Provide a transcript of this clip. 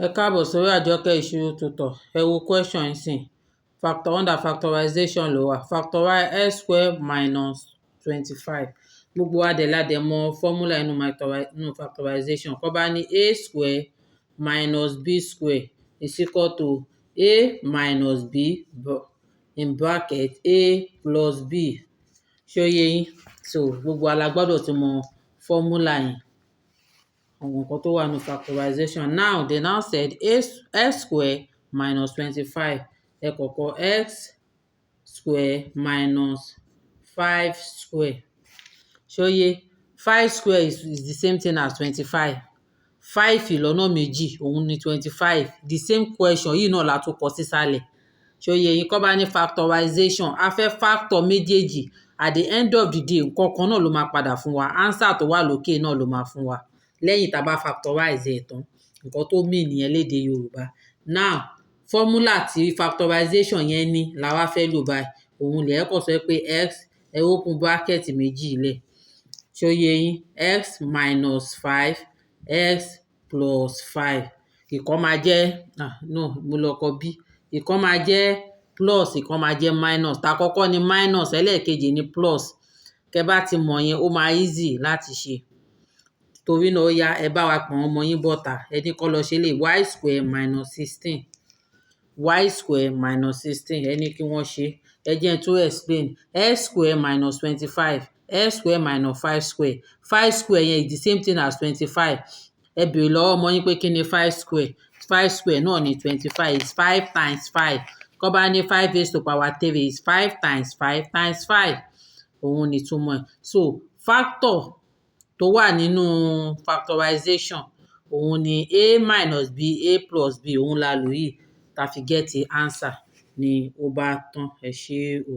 Ẹ káàbọ̀ sórí Àjọkẹ́ Ìṣirò Tutor. Ẹ wo question yìí sìn. Factor under factorization ló wà. Factorize x square minus 25. Gbogbo wa dẹ̀ la dẹ̀ mọ formula inú factorization. Kọ́ bá ní a square minus b square is equal to a minus b in bracket a plus b. Ṣé ó yé yín? So gbogbo wa la gbọ́dọ̀ ti mọ formula yẹn. Àwọn nǹkan tó wà nínú factorization. Now they now said a x square minus 25. Ẹ kọ́kọ́ x square minus five square. Ṣé ó yé? Five square is the same thing as 25. Five lọ́nà méjì, òun ni 25. The same question yìí náà la tún kọ sísàlẹ̀. Ṣé ó yé yín? Kọ́ bá ní factorization, a fẹ́ factor méjèèjì. At the end of the day, nǹkan kan náà ló máa padà fún wa. Answer tó wà lókè náà ló máa fún wa. Lẹ́yìn tá a bá factorize ẹ̀ tán. Nǹkan tó mean nìyẹn lédè Yorùbá. Now, formula tí factorization yẹn ní la wá fẹ́ lò báyìí. Òun lẹ̀ ẹ́ kàn sọ pé x, ẹ open bracket méjì lẹ̀. Ṣé ó yé yín? X minus five, x plus five. Ìkan máa jẹ́, ah no, mo lọ kọ b. Ìkan máa jẹ́ plus, ìkan máa jẹ́ minus. Tàkọ́kọ́ ni minus, ẹlẹ́ẹ̀kejì ni plus. Tẹ bá ti mọ̀ yẹn, ó máa easy láti ṣe. Torí náà, ó yá, ẹ bá wa pọ̀n ọmọ yín bọ́ta. Ẹ ní kó lọ ṣe lè y square minus 16. Y square minus 16. Ẹ ní kí wọ́n ṣe. Ẹ jẹ́ n tún explain. X square minus 25. X square minus five square. Five square yẹn is the same thing as 25. Ẹ bèrè lọ́wọ́ ọmọ yín pé kí ni five square. Five square náà ni 25. Is five times five. Kọ́ bá ní five raised to power three is five times five times five. Òun ni ìtumọ̀ ẹ̀. So factor tó wà nínú factorization, òun ni a minus b, a plus b. Òun la lò yìí tá fi get answer ni ó bá tán. Ẹ ṣé o.